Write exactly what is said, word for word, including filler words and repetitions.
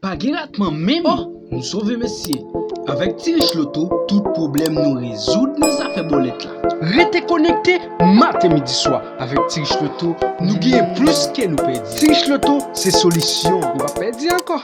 Pa gen ratman menm. Oh, nou sove mesye. Avèk Ti Rich Loto, tout pwoblèm nou rezoud nan zafè bòlèt la. Rete konekte maten midi swa avèk Ti Rich Loto, nou genyen plis ke nou pèdi. Ti Rich Loto se solisyon. Nou pa pèdi ankò.